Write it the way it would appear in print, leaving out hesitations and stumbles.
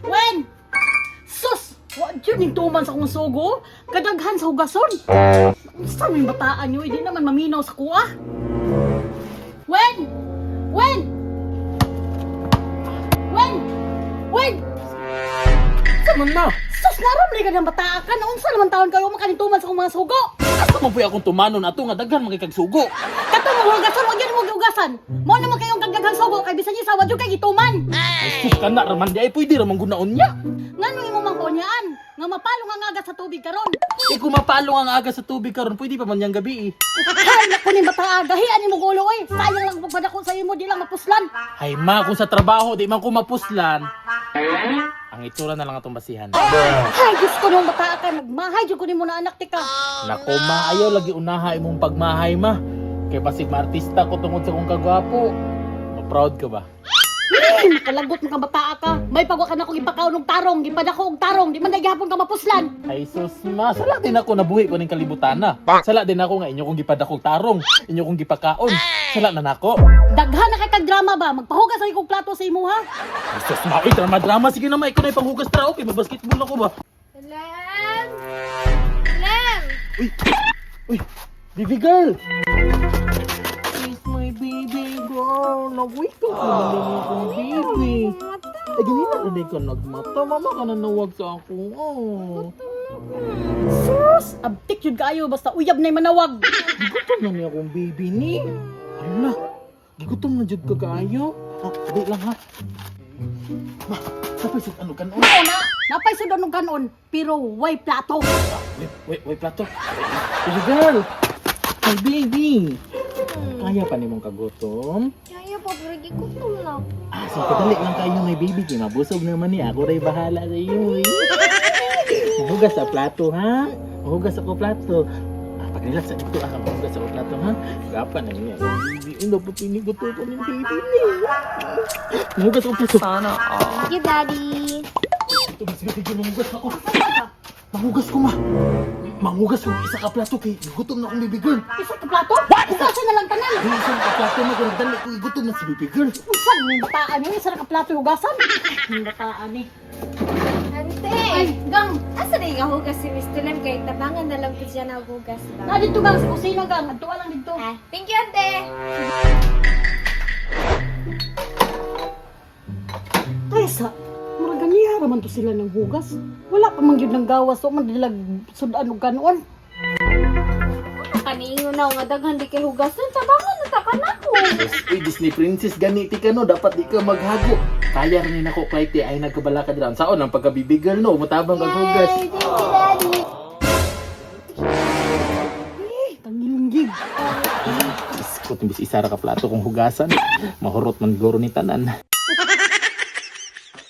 Wen! Sus! Wa jud ning tuman sa akong sugo. Kadaghan sa hugason. Unsa may bataan nyo? Hindi naman maminaw sa kuha. Wen! Wen! Wen! Wen! Sa man na? Sus, naram ka ng bataa ka. Naunsa naman taon kayo makanintuman sa akong mga sugo. Asa man puy akong tumanon ato nga daghan mga kagsugo. Katong mga hugasan, wag yan mo gihugasan. Mo naman kayong kagdaghang sugo kay bisan niya sa wag kay gituman. Ay sus kana ra man di ay pwede ra man gunaon niya. Ngano imo mang konyaan? Nga mapalo nga nga sa tubig karon. Eh kung mapalo ang aga sa tubig karon pwede pa man niyang gabi eh. Hay nako ni bataa, gahian nimo gulo oy. Sayang lang pagpadako sa imo, di lang mapuslan. Hay ma, kung sa trabaho di man ko mapuslan. Ang itsura na lang atong basihan. Hay Diyos ko nung bataa ka, nagmahay jud ko nimo na anak tika. Nako ma, ayaw lagi unaha imong pagmahay ma. Kay basig maartista ko tungod sa kong kagwapo. Ma-proud ka ba? Eh, makalagot mo ka bataa ka. May pagwa ka na kong ipakaon og tarong, gipadako og tarong, di man gihapon ka mapuslan. Ay sus ma, sala din ako nabuhi ko ning kalibutan na. Sala din ako nga inyo kong gipadakog tarong, inyo kong gipakaon. Sala na nako. Daghan na kay kag drama ba? Magpahugas sa kog plato sa imo ha. Ay sus ma, oy, drama drama sige na ma, ikaw na ipanghugas tra okay, mabasketball ako ba? Lem! Lem! Uy, uy, baby girl. Kiss my baby girl. Nag-wake up na naman akong baby. Ay, ganina na din ka nagmata. Mama ka na nawag sa ako. Oh. Sus, abtik jud kaayo basta uyab na manawag. Gigutom na niya akong baby ni. Ala, gigutom na jud ka kaayo. Ah, di lang ha. Ma, sapay sa ano kanon? Mao na, napay sud og kanon, pero way plato. Wait, wait, wait, plato. Baby girl. Ay, baby. Kaya pa nimong kagutom? Kaya pa, pero gigutom na ako. Ah, so kadali lang kayo may baby kay mabusog naman ni ako ray bahala sa iyo. Eh. Mahugas sa plato ha. Mahugas ako plato. Ah, pag-relax sa dito ah, mahugas ako plato ha. Gapa na niya. Baby, uno po piniguto ko ng baby ni. Mahugas ako plato. Sana all. Thank you, Daddy. Ito, sige, sige, mahugas ako. Mahugas ko ma. Mahugas ko isa ka plato kay gutom na akong baby girl. Isa ka plato? What? Isa na lang tanan. Ay, isa ka plato ma, kung nagdali ko gutom na si baby girl. Unsa ni bataan yun? Isa na ka plato hugasan? Ang bataan eh. Ante! Ay, gang. Asa na yung hugas si Mr. Lem? Kay tabangan na lang po siya na hugas ba? Na dito gang sa kusina gang. Adto lang dito. Ah, thank you, ante! Kaysa, murag ganiha ra man to sila ng hugas. Wala pa man gyud ng gawas so man dilag sudan og kanon. Kaniingon na nga daghan di kay hugason. Tabangan na ta ka na ko. Uy, Disney princess, ganiti ka no, dapat di ka maghago. Kaya rin ako, Clyde, ay nagkabala ka dira. Ang saon ang pagkabibigal no, mutabang kag hugas. Yay! Thank you, Daddy! Eh, tangilingig. Iskot, imbis isa ra ka plato kung hugasan. Mahurot man guro ni tanan.